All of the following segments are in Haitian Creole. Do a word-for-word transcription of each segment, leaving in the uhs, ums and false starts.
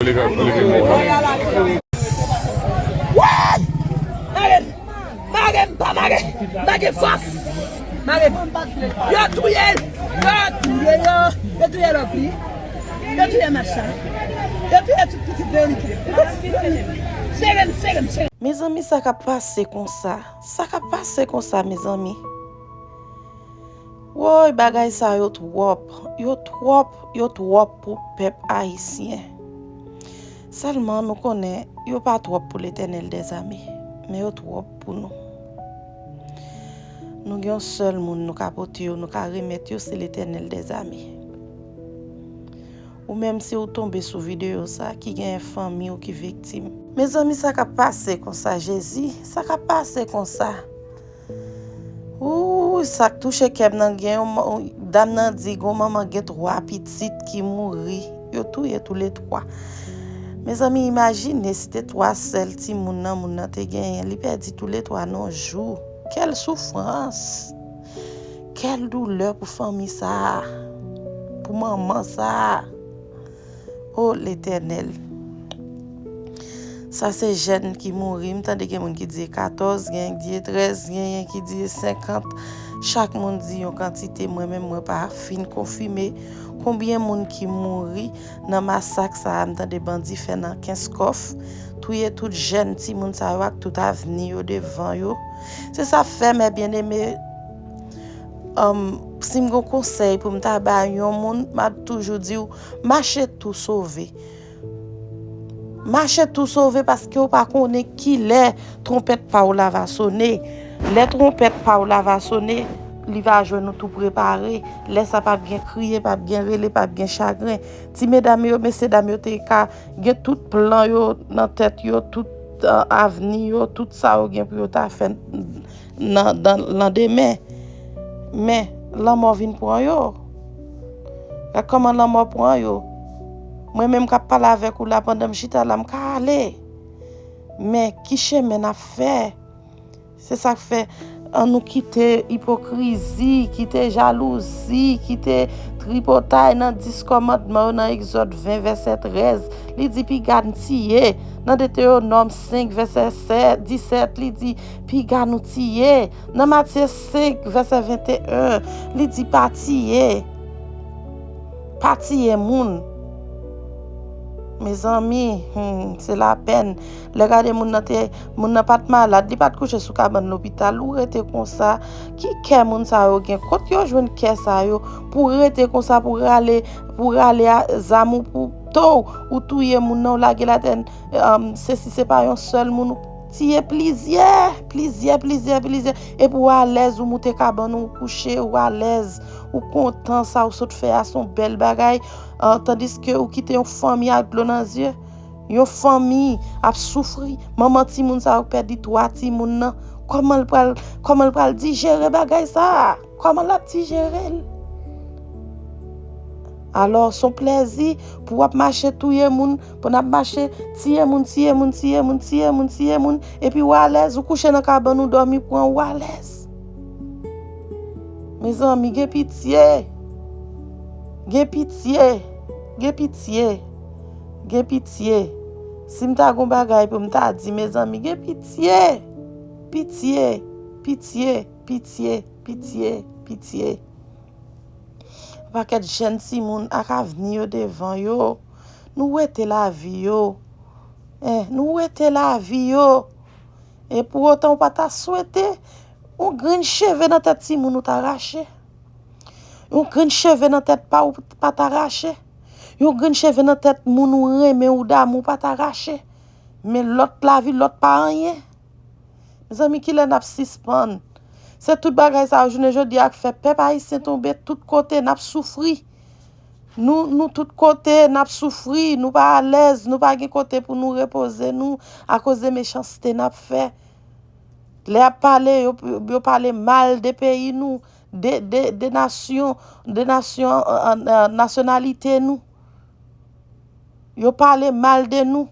Woy! Mare m! Mare m! Pa mare! Mare fòs! Mare m! Yo touye l! Yo touye yo! Yo touye Lovely! Yo touye Macha! Yo touye tout pitit Veronique! Sere m! Sere m! Sere m! Mezanmi, sa k ap pase konsa? Sa k ap pase konsa, mezanmi? Woy, bagay sa yo twòp, yo twòp, yo twòp pou pèp ayisyen. Sèlman nou konnen yo pa twòp pou Letènèl dèzame, men yo twòp pou nou. Nou gen yon sèl moun nou ka pote yo, nou ka remèt yo, se Letènèl dèzame. Ou menm si ou tonbe sou videyo sa, ki gen fanmi ou ki viktim. Mezanmi, sa k ap pase konsa, Jezi? Sa k ap pase konsa? Ooh, sa k touche kè m nan, gen yon dam nan di gon manman gen twa pitit ki mouri. Yo touye toule twa. Mezanmi, imajine si te twa sèl timoun nan moun nan te genyen, li pèdi toule twa nan yon jou. Kèl soufrans! Kèl doulè pou fanmi sa a! Pou manman sa a! O Letènèl! Sa se jèn ki mouri. M tande gen moun ki di katòz, genyen ki di trèz, genyen ki di senkant. Chak moun di yon kantite. Mwen menm, mwen pa fin konfime konbyen moun ki mouri nan masak sa a. M tande bandi fè nan Kenskòf, touye tout jèn timoun sa yo ak tout avni yo devan yo. Se sa fè, mè byeneme, um, si m gen konsèy pou m ta bay yon moun, m ap toujou di w, mache tou sove. Mache tou sove, paske w pa konnen kilè twonpèt pa w la va sone. Lè twonpèt pa w la va sone, li va jwenn ou tou prepare. Lè sa p ap gen kriye, p ap gen rele, p ap gen chagren. Ti medam yo, mesye dam yo te ka gen tout plan yo nan tèt yo, tout, uh, avni yo, tout sa yo gen pou yo ta fè nan, nan landemen. Men, lanmò vin pran yo. Gad kòman lanmò pran yo. Mwen menm k ap pale avèk ou la, pandan m chita la, m ka ale. Men, ki chemen n ap fè? Se sa k fè, annou kite ipokrizi, kite jalouzi, kite tripotay nan dis kòmandman yo, nan Egzòd ven, vèsè trèz. Li di, piga n tiye. Nan Detewonòm senk, vèsè sèt, disèt, li di, piga nou tiye. Nan Matye senk, vèsè venteyen, li di, pa tiye. Pa tiye moun. Mezanmi, hmm, se lapèn. Lè gade moun nan te, moun nan pa t malad, li pa t kouche sou kabann lopital, ou rete konsa. Ki kè moun sa yo gen? Kot yo jwenn kè sa yo pou rete konsa, pou rale, pou rale a, zam ou pou tou, ou touye moun nan, ou lage l atè, um, se si se pa yon sèl moun, ou tiye plizyè, plizyè, plizyè, plizyè. Epi ou alèz, ou moute kabann ou, ou kouche, ou alèz, ou kontan, sa ou sot fè a se yon bèl bagay. Ah, tandiske ou kite yon fanmi ak dlo nan zye. Yon fanmi ap soufri. Manman timoun sa yo k pèdi twa timoun nan. Kòman l pral, kòman l pral dijere bagay sa a? Kòman l ap dijere l? Alò, se yon plèzi pou w ap mache touye moun, pou n ap mache tiye moun, tiye moun, tiye moun, tiye moun, tiye moun, epi w alèz, ou kouche nan kabann ou dòmi pran, ou alèz. Mezanmi, gen pitye. Gen pitye. Gen pitye. Gen pitye. Si m ta gon bagay pou m ta di, mezanmi, gen pitye. Pitye. Pitye. Pitye. Pitye. Pitye. Pakèt jèn timoun ak avni yo devan yo. Nou wete lavi yo. Eh, nou wete lavi yo. E pou otan ou pa ta swete yon grenn cheve nan tèt timoun ou ta rache. Yon grenn cheve nan tèt pa ou pa ta rache. Yon grenn cheve nan tèt moun ou renmen ou damou pa ta rache. Men lòt lavi, lòt pa anyen. Mezanmi, kilè n ap sispann? Se tout bagay sa yo, jounen jodi a, k fè pèp ayisyen tonbe tout kote, n ap soufri. Nou, nou tout kote, n ap soufri, nou pa alèz, nou pa gen kote pou nou repoze nou, akoz de mechanste n ap fè. Lè y ap pale, yo, yo pale mal de peyi nou, de, de, de nasyon, de nasyon, euh, euh, nasyonalite nou. Yo pale mal de nou.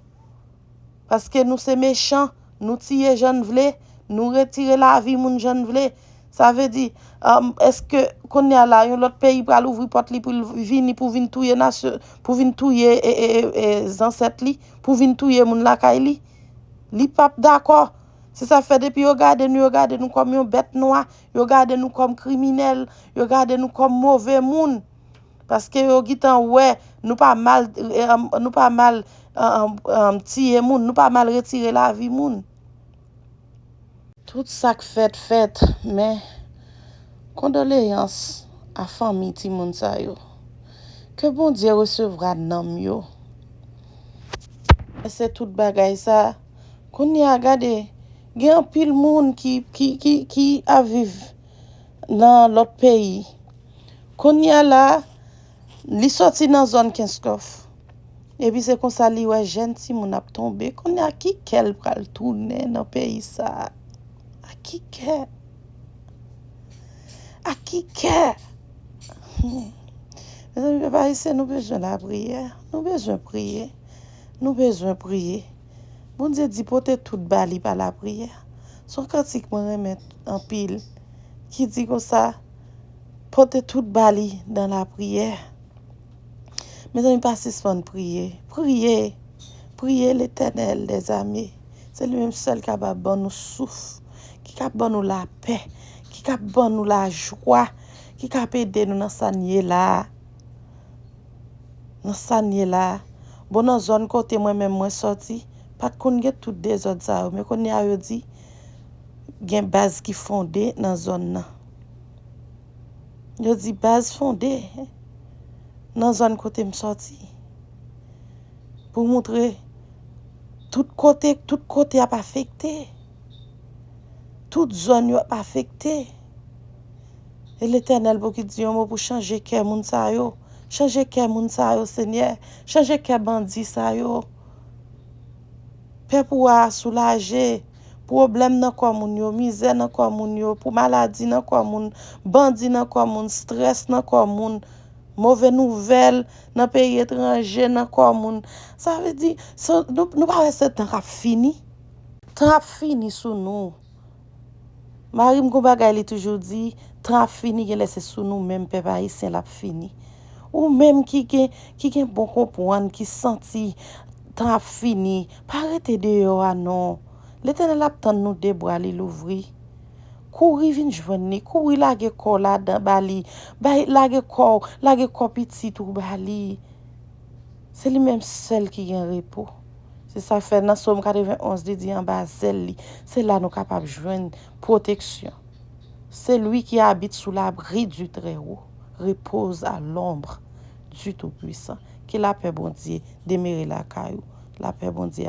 Paske nou se mechan, nou tiye jan n vle, nou retire lavi moun jan n vle. Sa vle di, um, èske kounye a la, yon lòt peyi pral ouvri pòt li pou l vini, pou vin touye nasyon, pou vin touye e, e, e, e, zansèt li, pou vin touye moun lakay li? Li p ap dakò. Se sa k fè depi yo gade nou, yo gade nou kòm yon bèt nwa, yo gade nou kòm kriminèl, yo gade nou kòm move moun. Paske yo gentan wè nou pa mal, eh, nou pa mal, eh, eh, eh, tiye moun, nou pa mal retire lavi moun. Tout sa k fèt, fèt, men kondoleyans a fanmi timoun sa yo. Ke Bondye resevwa nanm yo. Se tout bagay sa. Kounye a, gade, gen anpil moun ki, ki, ki, ki ap viv nan lòt peyi. Kounye a la, li sòti nan zòn Kenskòf. Epi se konsa li wè jèn timoun ap tonbe. Kounye a, ki kè l pral tounen nan peyi sa a? A ki kè? A ki kè? Hmm. Mezanmi, pèp ayisyen, nou bezwen lapriyè. Nou bezwen priye. Nou bezwen priye. Bondye di, pote tout ba li pa lapriyè. Se yon kantik mwen renmen anpil, ki di konsa, pote tout ba li nan lapriyè. Mezanmi, pa sispann priye. Priye. Priye Letènèl dèzame. Se li menm sèl kapab ban nou souf, ki kab ban nou lapè, ki kab ban nou lajwa, ki kab ede nou nan sa n ye la a. Nan sa n ye la a. Bon, nan zòn kote mwen menm mwen sòti, pa t konn gen tout dezòd sa yo, men kounye a yo di gen baz ki fonde nan zòn nan. Yo di baz fonde nan zòn kote m sòti. Pou moutre tout kote, tout kote ap afekte. Tout zòn yo ap afekte. E Letènèl pou ki di yon mo pou chanje kè moun sa yo. Chanje kè moun sa yo, Senyè. Chanje kè bandi sa yo. Pèp ou a soulaje. Pwoblèm nan kò moun yo, mizè nan kò moun yo, pou maladi nan kò moun, bandi nan kò moun, strès nan kò moun, move nouvèl nan peyi etranje nan kò moun. Sa vle di, se, nou, nou pa wè se tan k ap fini? Tan ap fini sou nou. Mari m gon bagay li toujou di, tan ap fini, genlè se sou nou menm pèp ayisyen l ap fini. Ou menm ki gen, ki gen bon konprann, ki santi tan ap fini, pa rete deyò a non. Letènèl ap tann nou de bra li louvri. Kouri vin jwenn li, kouri lage kò w ladan ba li, bay, lage kò w, lage kò pitit ou ba li. Se li menm sèl ki gen repo. Se sa k fè nan Sòm katrevenn onz, li di anba zèl li, se la nou kapab jwenn pwoteksyon. Celui qui habite sous l'abri du Très-Haut repose à l'ombre du Tout-Puissant. Ke lapè Bondye demere lakay ou. Lapè Bondye